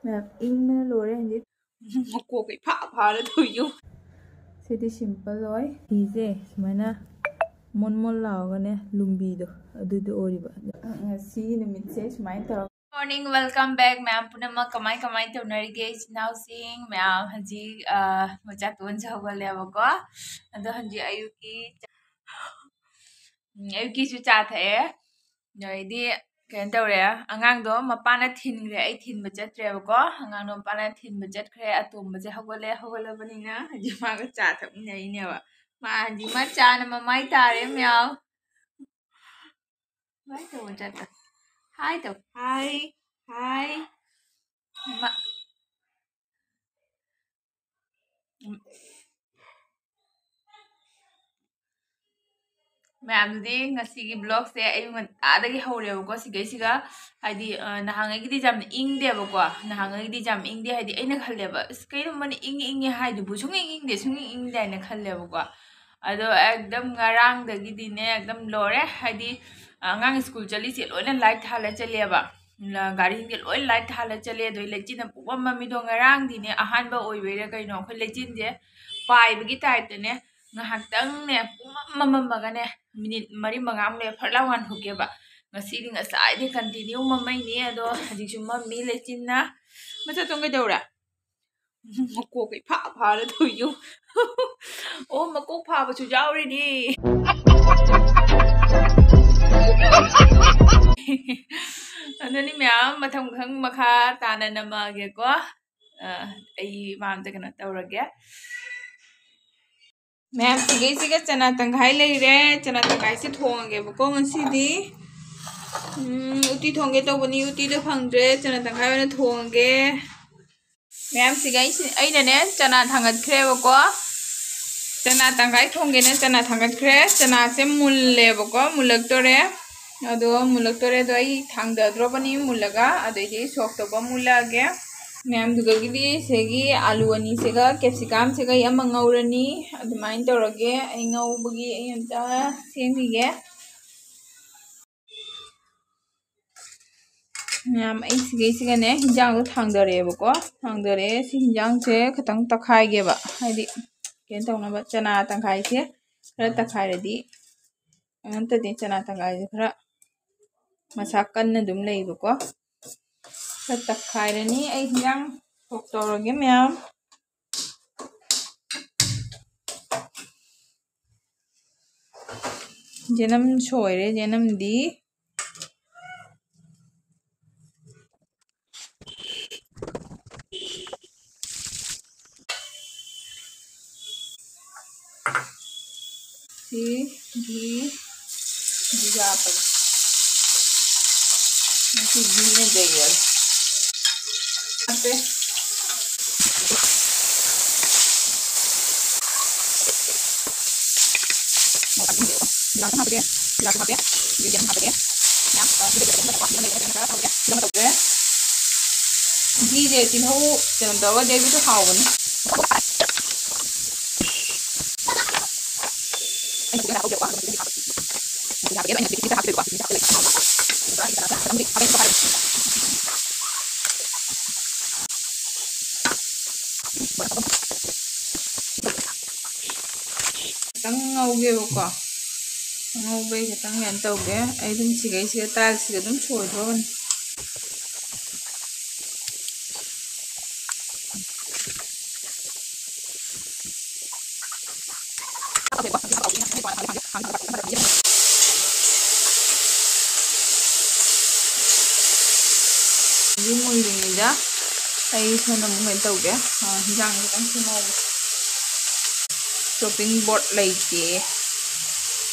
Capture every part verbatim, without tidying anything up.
ꯃꯌꯥꯝ ꯏꯪꯕꯅ ꯂꯣꯏꯔꯦ ꯍꯧꯖꯤꯛ꯫ ꯃꯀꯣꯛꯀ ꯏꯐꯥ ꯐꯥꯔ ꯇꯧꯏꯌꯨ꯫ ꯁꯤꯗꯤ simple ꯑꯣꯏ꯫ ꯐꯤꯁꯦ ꯁꯨꯃꯥꯏꯅ ꯃꯣꯟ ꯃꯣꯟ ꯂꯥꯎꯔꯒꯅꯦ ꯂꯨꯝꯕꯤꯗꯣ ꯑꯗꯨꯗꯣ ꯑꯣꯏꯔꯤꯕ꯫ ꯉꯁꯤꯒꯤ ꯅꯨꯃꯤꯠꯁꯦ ꯁꯨꯃꯥꯏꯅ ꯇꯧꯔꯒ Morning, welcome back ꯃꯌꯥꯝ ꯄꯨꯝꯅꯃꯛ꯫ ꯀꯃꯥꯏ ꯀꯃꯥꯏ ꯇꯧꯅꯔꯤꯒꯦ ꯏꯆꯤꯟ ꯏꯅꯥꯎꯁꯤꯡ? ꯃꯌꯥꯝ ꯍꯧꯖꯤꯛ, ꯑ, ꯃꯆꯥ ꯇꯣꯟꯁꯨ ꯍꯧꯒꯠꯂꯦꯕꯀꯣ꯫ ꯑꯗꯣ ꯍꯧꯖꯤꯛ ꯑꯌꯨꯛꯀꯤ ꯆꯥ-, ꯎꯝ, ꯑꯌꯨꯛꯀꯤꯁꯨ ꯆꯥ ꯊꯛꯑꯦ꯫ ꯑꯗꯩꯗꯤ ꯀꯩꯅꯣ ꯇꯧꯔꯦ, ꯑꯉꯥꯡꯗꯣ ꯃꯄꯥꯅ ꯊꯤꯟꯈ꯭ꯔꯦ, ꯑꯩ ꯊꯤꯟꯕ ꯆꯠꯇ꯭ꯔꯦꯕꯀꯣ꯫ ꯑꯉꯥꯡꯗꯣ ꯃꯄꯥꯅ ꯊꯤꯟꯕ ꯆꯠꯈ꯭ꯔꯦ꯫ ꯑꯇꯣꯝꯕꯁꯦ ꯍꯧꯒꯠꯂꯦ, ꯍꯧꯒꯠꯂꯕꯅꯤꯅ ꯍꯧꯖꯤꯛ ꯃꯥꯒ ꯆꯥ ꯊꯛꯃꯤꯟꯅꯔꯤꯅꯦꯕ꯫ ꯃꯥ ꯍꯧꯖꯤꯛ ꯃꯥ ꯆꯥꯅ ꯃꯃꯥꯏ ꯇꯥꯔꯦ ꯃꯌꯥꯝ꯫ ꯍꯥꯏ ꯇꯧ, ꯃꯆꯥꯇ꯫ ꯍꯥꯏ ꯇꯧ꯫ ꯍꯥꯏ꯫ ꯍꯥꯏ꯫ ꯃ-, ꯎꯝ꯫ ꯃꯌꯥꯝꯗꯨꯗꯤ ꯉꯁꯤꯒꯤ vlogꯁꯦ ꯑꯌꯨꯛ ꯉꯟꯇꯥꯗꯒꯤ ꯍꯧꯔꯦꯕꯀꯣ, ꯁꯤꯈꯩꯁꯤꯒ꯫ ꯍꯥꯏꯗꯤ, ꯑ, ꯅꯍꯥꯟꯉꯩꯒꯤꯗꯤ ꯌꯥꯝꯅ ꯏꯪꯗꯦꯕꯀꯣ꯫ ꯅꯍꯥꯟꯉꯩꯒꯤꯗꯤ ꯌꯥꯝ ꯏꯪꯗꯦ꯫ ꯍꯥꯏꯗꯤ, ꯑꯩꯅ ꯈꯜꯂꯦꯕ, "ꯑꯁ, ꯀꯩꯅꯣ ꯃꯥꯅ ꯏꯪꯉꯤ ꯏꯪꯉꯤ ꯍꯥꯏꯗꯨꯕꯨ? ꯁꯨꯡꯏꯪ ꯏꯪꯗꯦ, ꯁꯨꯡꯏꯪ ꯏꯪꯗꯦ" ꯍꯥꯏꯅ ꯈꯜꯂꯦꯕꯀꯣ꯫ ꯑꯗꯣ ꯑꯦꯛꯗꯝ ꯉꯔꯥꯡꯗꯒꯤꯗꯤꯅꯦ, ꯑꯦꯛꯗꯝ ꯂꯣꯏꯔꯦ꯫ ꯍꯥꯏꯗꯤ, ꯑꯉꯥꯡ ꯁ꯭ꯀꯨꯜ ꯆꯠꯂꯤꯁꯦ ꯂꯣꯏꯅ light ꯊꯥꯜꯂ ꯆꯠꯂꯦꯕ꯫ ꯂ-, ꯒꯥꯔꯤꯁꯤꯡꯁꯦ ꯂꯣꯏ light ꯊꯥꯜꯂ ꯆꯠꯂꯦ꯫ ꯑꯗꯣ ꯂꯩꯆꯤꯟꯅ ꯄꯨꯝꯃꯝ ꯃꯝꯃꯤꯗꯣ, ꯉꯔꯥꯡꯗꯤꯅꯦ, ꯑꯍꯥꯟꯕ ꯑꯣꯏꯕꯩꯔꯥ ꯀꯩꯅꯣ, ꯑꯩꯈꯣꯏ ꯂꯩꯆꯤꯟꯁꯦ ꯄꯥꯏꯕꯒꯤ typeꯇꯅꯦ, ꯉꯥꯏꯍꯥꯛꯇꯪꯅꯦ ꯄꯨꯝꯃꯝ ꯃꯝꯃꯝꯃꯒꯅꯦ, minute ꯃꯔꯤ ꯃꯉꯥꯃꯨꯛ ꯂꯩꯔ ꯐꯠ ꯂꯥꯎ ꯉꯥꯟꯊꯣꯛꯀꯦꯕ꯫ ꯉꯁꯤꯗꯤ ꯉꯁꯥꯏꯗꯤ continue ꯃꯃꯩꯅꯦ, ꯑꯗꯣ ꯍꯧꯖꯤꯛꯁꯨ ꯃꯝꯃꯤ ꯂꯩꯆꯤꯟꯅ꯫ ꯃꯆꯥꯇꯣꯟ ꯀꯩꯗꯧꯔꯦ? ꯃꯀꯣꯛꯀ ꯏꯐꯥ ꯐꯥꯔ ꯇꯧꯏꯌꯨ꯫ ꯑꯣ, ꯃꯀꯣꯛ ꯐꯥꯕꯁꯨ ꯌꯥꯎꯔꯤꯅꯤ꯫ ꯑꯗꯨꯅꯤ ꯃꯌꯥꯝ, ꯃꯊꯪ ꯃꯊꯪ ꯃꯈꯥ ꯇꯥꯅ ꯅꯝꯃꯛꯑꯒꯦꯀꯣ꯫ ꯑ, ꯑꯩ ꯃꯥ ꯑꯝꯇ ꯀꯩꯅꯣ ꯇꯧꯔꯒꯦ꯫ ꯃꯌꯥꯝ, ꯁꯤꯒꯩꯁꯤꯒ ꯆꯅꯥ ꯇꯪꯈꯥꯏ ꯂꯩꯔꯦ꯫ ꯆꯅꯥ ꯇꯪꯈꯥꯏꯁꯦ ꯊꯣꯡꯉꯒꯦꯕꯀꯣ ꯉꯁꯤꯗꯤ꯫ ꯎꯝ, ꯎꯇꯤ ꯊꯣꯡꯒꯦ ꯇꯧꯕꯅꯤ, ꯎꯇꯤꯗꯣ ꯐꯪꯗ꯭ꯔꯦ꯫ ꯆꯅꯥ ꯇꯪꯈꯥꯏ ꯑꯣꯏꯅ ꯊꯣꯡꯉꯒꯦ꯫ ꯃꯌꯥꯝ, ꯁꯤꯒ ꯑꯩꯁꯤ-, ꯑꯩꯅꯅꯦ ꯆꯅꯥ ꯊꯥꯡꯒꯠꯈ꯭ꯔꯦꯕꯀꯣ꯫ ꯆꯅꯥ ꯇꯪꯈꯥꯏ ꯊꯣꯡꯒꯦꯅ ꯆꯅꯥ ꯊꯥꯡꯒꯠꯈ꯭ꯔꯦ꯫ ꯆꯅꯥꯁꯦ ꯃꯨꯜꯂꯦꯕꯀꯣ, ꯃꯨꯜꯂꯛꯇꯣꯔꯦ꯫ ꯑꯗꯣ ꯃꯨꯜꯂꯛꯇꯣꯔꯦ꯫ ꯑꯗꯣ ꯑꯩ ꯊꯥꯡꯗꯗ꯭ꯔꯣꯕꯅꯤ ꯃꯨꯜꯂꯒ, ꯑꯗꯩꯗꯤ ꯁꯣꯛ ꯇꯧꯕ ꯃꯨꯜꯂꯛꯑꯒꯦ꯫ ꯃꯌꯥꯝꯗꯨꯗꯒꯤꯗꯤ ꯁꯤꯒꯤ ꯑꯥꯂꯨ ꯑꯅꯤꯁꯤꯒ capsicumꯁꯤꯒ ꯑꯩ ꯑꯃ ꯉꯧꯔꯅꯤ꯫ ꯑꯗꯨꯃꯥꯏꯅ ꯇꯧꯔꯒꯦ꯫ ꯑꯩ ꯉꯧꯕꯒꯤ ꯑꯩ ꯑꯝꯇ ꯁꯦꯝꯈꯤꯒꯦ꯫ ꯃꯌꯥꯝ, ꯑꯩ ꯁꯤꯒꯩꯁꯤꯒꯅꯦ ꯍꯤꯟꯖꯥꯡꯗꯣ ꯊꯥꯡꯗꯔꯛꯑꯦꯕꯀꯣ꯫ ꯊꯥꯡꯗꯔꯛꯑꯦ꯫ ꯁꯤ ꯍꯤꯟꯖꯥꯡꯁꯦ ꯈꯤꯇꯪ ꯇꯛꯈꯥꯏꯒꯦꯕ, ꯍꯥꯏꯗꯤ ꯀꯩꯅꯣ ꯇꯧꯅꯕ꯫ ꯆꯅꯥ ꯇꯪꯈꯥꯏꯁꯦ ꯈꯔ ꯇꯛꯈꯥꯏꯔꯗꯤ, ꯅꯠꯇꯗꯤ ꯆꯅꯥ ꯇꯪꯈꯥꯏꯁꯦ ꯈꯔ ꯃꯁꯥ ꯀꯟꯅ ꯑꯗꯨꯝ ꯂꯩꯕꯀꯣ꯫ ꯈꯔ ꯇꯛꯈꯥꯏꯔꯅꯤ꯫ ꯑꯩ ꯍꯤꯟꯖꯥꯡ ꯁꯣꯛ ꯇꯧꯔꯒꯦ ꯃꯌꯥꯝ꯫ ꯌꯦꯅꯝ ꯁꯣꯏꯔꯦ, ꯌꯦꯅꯝꯗꯤ꯫ ꯁꯤ ꯘꯤ, ꯘꯤ ꯍꯥꯞꯄꯒꯦ꯫ ꯉꯁꯤ ꯘꯤꯅ ꯌꯩꯔꯒꯦ꯫ ꯍꯥꯞꯄꯦ꯫ ꯒꯤꯂꯥꯁ ꯑꯃ ꯍꯥꯞꯄꯒꯦ, ꯒꯤꯂꯥꯁ ꯑꯃ ꯍꯥꯞꯄꯦ, ꯑꯗꯒꯤ ꯑꯃ ꯍꯥꯞꯄꯒꯦ꯫ ꯃꯌꯥꯝ, ꯑ, ꯁꯤꯗ ꯈꯔ ꯍꯥꯞꯄꯒꯦ, ꯈꯔ ꯇꯧꯒꯦ꯫ ꯘꯤꯁꯦ ꯇꯤꯜꯍꯧ ꯀꯩꯅꯣ ꯇꯧꯔꯒ ꯌꯩꯕꯁꯨ ꯍꯥꯎꯕꯅꯤ꯫ ꯈꯤꯇꯪ ꯉꯧꯒꯦꯕꯀꯣ꯫ ꯑꯉꯧꯕꯩ ꯈꯤꯇꯪ ꯀꯩꯅꯣ ꯇꯧꯒꯦ꯫ ꯑꯩ ꯑꯗꯨꯝ ꯁꯤꯒꯩꯁꯤꯒ ꯇꯥꯏꯜꯁꯤꯒ ꯑꯗꯨꯝ ꯁꯣꯏꯗ꯭ꯔꯣꯕꯅꯤ꯫ ꯑꯗꯨ ꯃꯨꯜꯂꯤꯉꯩꯗ ꯑꯩ ꯁꯣꯝꯗ ꯑꯃꯨꯛ ꯀꯩꯅꯣ ꯇꯧꯒꯦ꯫ ꯑ, ꯍꯤꯟꯖꯥꯡ ꯈꯤꯇꯪ ꯁꯦꯝꯍꯧꯒꯦ꯫ Chopping board ꯂꯩꯇꯦ꯫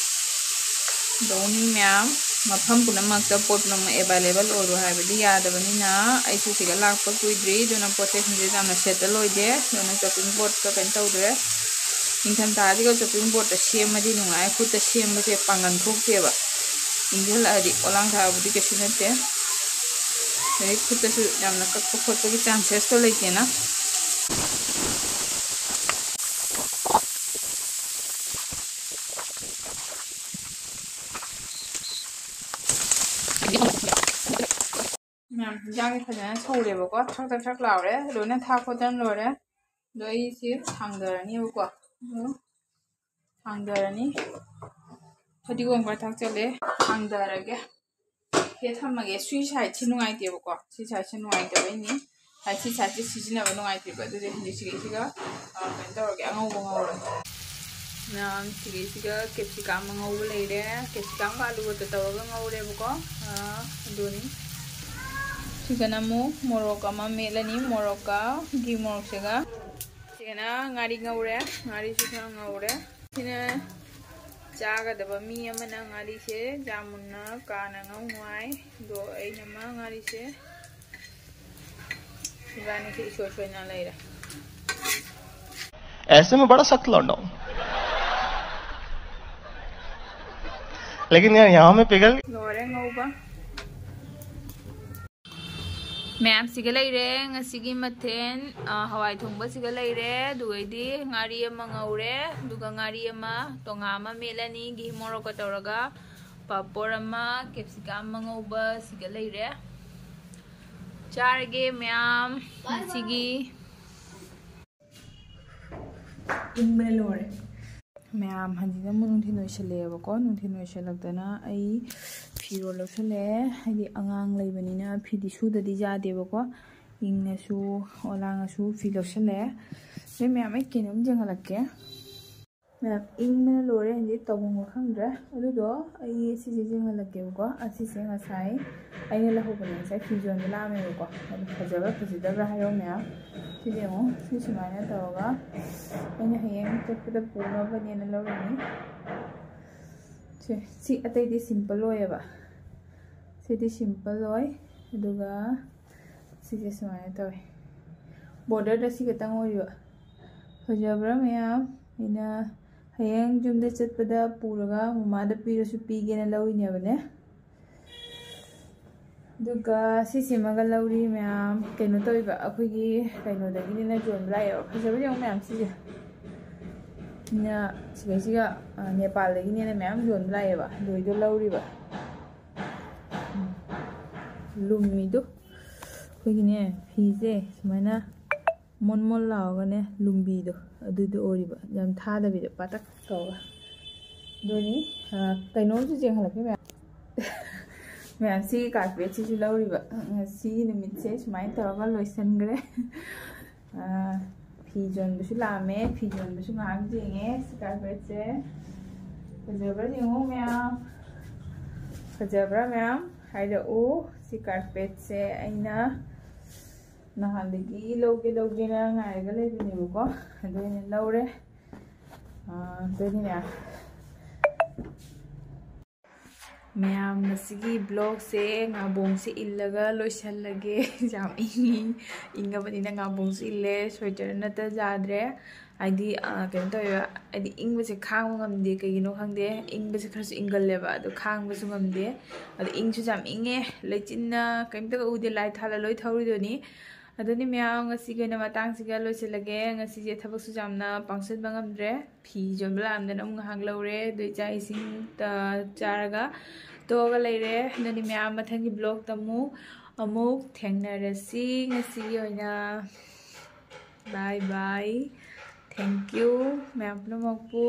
ꯇꯧꯅꯤ ꯃꯌꯥꯝ꯫ ꯃꯐꯝ ꯄꯨꯝꯅꯃꯛꯇ ꯄꯣꯠ ꯄꯨꯝꯅꯃꯛ available ꯑꯣꯏꯔꯣ ꯍꯥꯏꯕꯗꯤ ꯌꯥꯗꯕꯅꯤꯅ, ꯑꯩꯁꯨ ꯁꯤꯗ ꯂꯥꯛꯄ ꯀꯨꯏꯗ꯭ꯔꯤ, ꯑꯗꯨꯅ ꯄꯣꯠ ꯆꯩꯁꯤꯡꯁꯦ ꯌꯥꯝꯅ settle ꯑꯣꯏꯗꯦ꯫ ꯑꯗꯨꯅ chopping boardꯀ ꯀꯩꯅꯣ ꯇꯧꯗ꯭ꯔꯦ꯫ ꯅꯤꯡꯊꯝꯊꯥꯗꯤꯒ chopping boardꯇ ꯁꯦꯝꯃꯗꯤ ꯅꯨꯡꯉꯥꯏ, ꯈꯨꯠꯇ ꯁꯦꯝꯕꯁꯦ ꯄꯥꯡꯒꯜ ꯊꯣꯛꯇꯦꯕ꯫ ꯏꯪꯁꯤꯜꯂꯛꯑꯗꯤ ꯄꯣꯂꯥꯡ ꯊꯥꯕꯕꯨꯗꯤ ꯀꯩꯁꯨ ꯅꯠꯇꯦ꯫ ꯑꯗꯩ ꯈꯨꯠꯇꯁꯨ ꯌꯥꯝꯅ ꯀꯛꯄ ꯈꯣꯠꯄꯒꯤ chances ꯇꯣ ꯂꯩꯇꯦꯅ꯫ ꯏꯟꯖꯥꯡꯁꯦ ꯐꯖꯅ ꯁꯧꯔꯦꯕꯀꯣ, ꯊ꯭ꯔꯛ ꯊ꯭ꯔꯛ ꯊ꯭ꯔꯛ ꯂꯥꯎꯔꯦ, ꯂꯣꯏꯅ ꯊꯥꯛ ꯈꯣꯠꯇꯅ ꯂꯣꯏꯔꯦ꯫ ꯑꯗꯣ ꯑꯩꯁꯦ ꯊꯥꯡꯗꯔꯅꯦꯕꯀꯣ, ꯑꯗꯣ ꯊꯥꯡꯗꯔꯅꯤ꯫ ꯐꯗꯤꯒꯣꯝ ꯈꯔ ꯊꯥꯛꯆꯜꯂꯦ, ꯊꯥꯡꯗꯔꯒꯦ꯫ ꯁꯤꯗ ꯊꯝꯃꯒꯦ꯫ ꯁꯤ ꯁꯥꯏꯠꯁꯤ ꯅꯨꯡꯉꯥꯏꯇꯦꯕꯀꯣ, ꯁꯤ ꯁꯥꯏꯠꯁꯤ ꯅꯨꯡꯉꯥꯏꯇꯕꯩꯅꯤ꯫ ꯁꯤ ꯁꯥꯏꯠꯁꯤ ꯁꯤꯖꯤꯟꯅꯕ ꯅꯨꯡꯉꯥꯏꯇꯦꯕ, ꯑꯗꯨꯗꯤ ꯍꯧꯖꯤꯛ ꯁꯤꯒꯤꯁꯤꯒ, ꯑ, ꯀꯩꯅꯣ ꯇꯧꯔꯒꯦ, ꯑꯉꯧꯕ ꯉꯧꯔꯒꯦ꯫ ꯃꯌꯥꯝ ꯁꯤꯒꯤꯁꯤꯒ ꯀꯦꯞꯁꯤꯀꯝ ꯑꯉꯧꯕ ꯂꯩꯔꯦ꯫ ꯀꯦꯞꯁꯤꯀꯝꯒ ꯑꯂꯨꯒꯗ ꯇꯧꯔꯒ ꯉꯧꯔꯦꯕꯀꯣ꯫ ꯑ, ꯑꯗꯨꯅꯤ꯫ ꯁꯤꯒꯅ ꯑꯃꯨꯛ ꯃꯣꯔꯣꯛ ꯑꯃ ꯃꯦꯠꯂꯅꯤ, ꯃꯣꯔꯣꯛꯀ ꯘꯤ ꯃꯣꯔꯣꯛꯁꯤꯒ꯫ ꯁꯤꯒꯅ ꯉꯥꯔꯤ ꯉꯧꯔꯦ, ꯉꯥꯔꯤꯁꯨ ꯈꯔ ꯉꯧꯔꯦ꯫ ꯁꯤꯅ ꯆꯥꯒꯗꯕ ꯃꯤ ꯑꯃꯅ ꯉꯥꯔꯤꯁꯦ ꯌꯥꯝ ꯃꯨꯟꯅ ꯀꯥꯅ ꯉꯧ ꯅꯨꯡꯉꯥꯏ, ꯑꯗꯣ ꯑꯩꯅ ꯑꯃ ꯉꯥꯔꯤꯁꯦ ꯏꯕꯥꯅꯤꯁꯦ ꯏꯁꯣꯏ ꯁꯣꯏꯅ ꯂꯩꯔꯦ꯫ ऐसे में बड़ा सख्त लौंडा हूँ। लेकिन यार, यहाँ में पिघल गया। ꯂꯣꯏꯔꯦ ꯉꯧꯕ꯫ ꯃꯌꯥꯝꯁꯤꯒ ꯂꯩꯔꯦ ꯉꯁꯤꯒꯤ ꯃꯊꯦꯜ, ꯑ, ꯍꯋꯥꯏ ꯊꯣꯡꯕꯁꯤꯒ ꯂꯩꯔꯦ, ꯑꯗꯨꯒꯩꯗꯤ ꯉꯥꯔꯤ ꯑꯃ ꯉꯧꯔꯦ, ꯑꯗꯨꯒ ꯉꯥꯔꯤ ꯑꯃ ꯇꯣꯉꯥꯟ ꯑꯃ ꯃꯦꯠꯂꯅꯤ ꯘꯤ ꯃꯣꯔꯣꯛꯀ ꯇꯧꯔꯒ, ꯄꯥꯄꯣꯔ ꯑꯃ, ꯀꯦꯞꯁꯤꯀꯝ ꯑꯃ ꯉꯧꯕꯁꯤꯒ ꯂꯩꯔꯦ꯫ ꯆꯥꯔꯒꯦ ꯃꯌꯥꯝ ꯉꯁꯤꯒꯤ꯫ ꯏꯪꯕꯅ ꯂꯣꯏꯔꯦ꯫ ꯃꯌꯥꯝ ꯍꯧꯖꯤꯛꯅ ꯑꯃꯨꯛ ꯅꯨꯡꯊꯤꯜ ꯑꯣꯏꯁꯜꯂꯛꯑꯦꯕꯀꯣ꯫ ꯅꯨꯡꯊꯤꯜ ꯑꯣꯏꯁꯜꯂꯛꯇꯅ ꯑꯩ ꯐꯤꯔꯣꯜ ꯂꯧꯁꯜꯂꯛꯑꯦ꯫ ꯍꯥꯏꯗꯤ ꯑꯉꯥꯡ ꯂꯩꯕꯅꯤꯅ ꯐꯤꯗꯤ ꯁꯨꯗꯗꯤ ꯌꯥꯗꯦꯕꯀꯣ꯫ ꯏꯪꯉꯁꯨ ꯑꯣ ꯂꯥꯡꯉꯁꯨ ꯐꯤ ꯂꯧꯁꯜꯂꯛꯑꯦ꯫ ꯑꯗꯩ ꯃꯌꯥꯝ ꯑꯩ ꯀꯩꯅꯣꯝ ꯌꯦꯡꯍꯜꯂꯛꯀꯦ꯫ ꯃꯌꯥꯝ ꯏꯪꯕꯅ ꯂꯣꯏꯔꯦ꯫ ꯍꯧꯖꯤꯛ ꯇꯧꯐꯝꯒ ꯈꯪꯗ꯭ꯔꯦ꯫ ꯑꯗꯨꯗꯣ ꯑꯩ ꯁꯤꯁꯦ ꯌꯦꯡꯍꯜꯂꯛꯀꯦꯕꯀꯣ꯫ ꯑꯁꯤꯁꯦ ꯉꯁꯥꯏ ꯑꯩꯅ ꯂꯧꯍꯧꯕꯅꯦ꯫ ꯉꯁꯥꯏ ꯐꯤ ꯌꯣꯟꯕ ꯂꯥꯛꯑꯝꯃꯦꯕꯀꯣ꯫ ꯑꯗꯨ ꯐꯖꯕ꯭ꯔꯥ ꯐꯖꯗꯕ꯭ꯔꯥ ꯍꯥꯏꯔꯣ ꯃꯌꯥꯝ꯫ ꯁꯤꯁꯦ ꯌꯦꯡꯉꯣ꯫ ꯁꯤ ꯁꯨꯃꯥꯏꯅ ꯇꯧꯔꯒ ꯑꯩꯅ ꯍꯌꯦꯡ ꯆꯠꯄꯗ ꯄꯨꯅꯕꯅꯦꯅ ꯂꯧꯔꯤꯅꯤ꯫ ꯁꯦ, ꯁꯤ ꯑꯇꯩꯗꯤ simple ꯑꯣꯏꯌꯦꯕ꯫ ꯁꯤꯗꯤ simple ꯑꯣꯏ꯫ ꯑꯗꯨꯒ ꯁꯤꯁꯦ ꯁꯨꯃꯥꯏꯅ ꯇꯧꯋꯦ꯫ Borderꯗ ꯁꯤ ꯈꯛꯇꯪ ꯑꯣꯏꯔꯤꯕ꯫ ꯐꯖꯕ꯭ꯔꯥ ꯃꯌꯥꯝ? ꯑꯩꯅ ꯍꯌꯦꯡ ꯌꯨꯝꯗ ꯆꯠꯄꯗ ꯄꯨꯔꯒ ꯃꯃꯥꯗ ꯄꯤꯔꯁꯨ ꯄꯤꯒꯦꯅ ꯂꯧꯔꯤꯅꯦꯕꯅꯦ꯫ ꯑꯗꯨꯒ ꯁꯤꯁꯤꯃꯒ ꯂꯧꯔꯤ ꯃꯌꯥꯝ꯫ ꯀꯩꯅꯣ ꯇꯧꯋꯤꯕ, ꯑꯩꯈꯣꯏꯒꯤ ꯀꯩꯅꯣꯗꯒꯤꯅꯦꯅ ꯌꯣꯟꯕ ꯂꯥꯛꯑꯦꯕ꯫ ꯐꯖꯕ ꯌꯦꯡꯉꯨ ꯃꯌꯥꯝ ꯁꯤꯁꯦ꯫ ꯁꯤꯅ ꯁꯤꯗꯩꯁꯤꯒ, ꯑ, ꯅꯦꯄꯥꯜꯗꯒꯤꯅꯦꯅ ꯃꯌꯥꯝ ꯌꯣꯟꯕ ꯂꯥꯛꯑꯦꯕ꯫ ꯂꯣꯏꯗꯣ ꯂꯧꯔꯤꯕ꯫ ꯎꯝ꯫ ꯂꯨꯝꯃꯤꯗꯨ꯫ ꯑꯩꯈꯣꯏꯒꯤꯅꯦ, ꯐꯤꯁꯦ ꯁꯨꯃꯥꯏꯅ ꯃꯣꯟ ꯃꯣꯟ ꯂꯥꯎꯔꯒꯅꯦ, ꯂꯨꯝꯕꯤꯗꯣ ꯑꯗꯨꯗꯣ ꯑꯣꯏꯔꯤꯕ, ꯌꯥꯝ ꯊꯥꯗꯕꯤꯗ ꯄꯥꯇꯛ ꯇꯧꯔꯒ꯫ ꯑꯗꯨꯅꯤ꯫ ꯑ, ꯀꯩꯅꯣꯝꯁꯨ ꯌꯦꯡꯍꯜꯂꯛꯀꯦ ꯃꯌꯥꯝ꯫ ꯃꯌꯥꯝ, ꯁꯤꯒꯤ ꯀꯥꯔꯄꯦꯠꯁꯤꯁꯨ ꯂꯧꯔꯤꯕ꯫ ꯉꯁꯤꯒꯤ ꯅꯨꯃꯤꯠꯁꯦ ꯁꯨꯃꯥꯏꯅ ꯇꯧꯔꯒ ꯂꯣꯏꯁꯤꯟꯈ꯭ꯔꯦ꯫ ꯑ, ꯐꯤ ꯌꯣꯟꯕꯁꯨ ꯂꯥꯛꯑꯝꯃꯦ, ꯐꯤ ꯌꯣꯟꯕꯁꯨ ꯉꯥꯏꯍꯥꯛ ꯌꯦꯡꯉꯦ꯫ ꯁꯤ ꯀꯥꯔꯄꯦꯠꯁꯦ ꯐꯖꯕ꯭ꯔꯥ ꯌꯦꯡꯉꯣ ꯃꯌꯥꯝ, ꯐꯖꯕ꯭ꯔꯥ ꯃꯌꯥꯝ ꯍꯥꯏꯔꯛꯎ꯫ ꯁꯤ ꯀꯥꯔꯄꯦꯠꯁꯦ ꯑꯩꯅ ꯅꯍꯥꯟꯗꯒꯤ ꯂꯧꯒꯦ ꯂꯧꯒꯦꯅ ꯉꯥꯏꯔꯒ ꯂꯩꯕꯅꯦꯕꯀꯣ, ꯑꯗꯨ ꯑꯩꯅ ꯂꯧꯔꯦ꯫ ꯑ, ꯑꯗꯨꯅꯤ ꯃꯌꯥꯝ꯫ ꯃꯌꯥꯝ, ꯉꯁꯤꯒꯤ ꯕ꯭ꯂꯣꯒꯁꯦ ꯉꯥꯕꯣꯡꯁꯦ ꯏꯜꯂꯒ ꯂꯣꯏꯁꯜꯂꯒꯦ꯫ ꯌꯥꯝ ꯏꯪꯉꯤ, ꯏꯪꯉꯕꯅꯤꯅ ꯉꯥꯕꯣꯡꯁꯨ ꯏꯜꯂꯦ, ꯁ꯭ꯋꯦꯇꯔ ꯅꯠꯇ ꯌꯥꯗ꯭ꯔꯦ꯫ ꯍꯥꯏꯗꯤ, ꯑ, ꯀꯩꯅꯣ ꯇꯧꯋꯦꯕ, ꯍꯥꯏꯗꯤ ꯏꯪꯕꯁꯦ ꯈꯥꯡꯕ ꯉꯝꯗꯦ, ꯀꯩꯒꯤꯅꯣ ꯈꯪꯗꯦ, ꯏꯪꯕꯁꯦ ꯈꯔꯁꯨ ꯏꯪꯒꯜꯂꯦꯕ, ꯑꯗꯣ ꯈꯥꯡꯕꯁꯨ ꯉꯝꯗꯦ꯫ ꯑꯗꯣ ꯏꯪꯁꯨ ꯌꯥꯝ ꯏꯪꯉꯦ, ꯂꯩꯆꯤꯟꯅ ꯀꯩꯝꯇꯒ ꯎꯗꯦ, ꯂꯥꯏꯠ ꯊꯥꯜꯂ ꯂꯣꯏ ꯊꯧꯔꯤꯗꯨꯅꯤ꯫ ꯑꯗꯨꯅꯤ ꯃꯌꯥꯝ, ꯉꯁꯤꯒꯤ ꯑꯣꯏꯅ ꯃꯇꯥꯡꯁꯤꯒ ꯂꯣꯏꯁꯤꯜꯂꯒꯦ꯫ ꯉꯁꯤꯁꯦ ꯊꯕꯛꯁꯨ ꯌꯥꯝꯅ ꯄꯥꯡꯁꯤꯟꯕ ꯉꯝꯗ꯭ꯔꯦ꯫ ꯐꯤ ꯌꯣꯟꯕ ꯂꯥꯛꯑꯝꯗꯅ ꯑꯃꯨꯛ ꯉꯥꯏꯍꯥꯛ ꯂꯧꯔꯦ꯫ ꯑꯗꯨ ꯆꯥꯛ ꯏꯁꯤꯡ ꯇ-, ꯆꯥꯔꯒ ꯇꯣꯛꯑꯒ ꯂꯩꯔꯦ꯫ ꯑꯗꯨꯅꯤ ꯃꯌꯥꯝ, ꯃꯊꯪꯒꯤ ꯕ꯭ꯂꯣꯒꯇ ꯑꯃꯨꯛ, ꯑꯃꯨꯛ ꯊꯦꯡꯅꯔꯁꯤ꯫ ꯉꯁꯤꯒꯤ ꯑꯣꯏꯅ bye bye, thank you ꯃꯌꯥꯝ ꯄꯨꯝꯅꯃꯛꯄꯨ꯫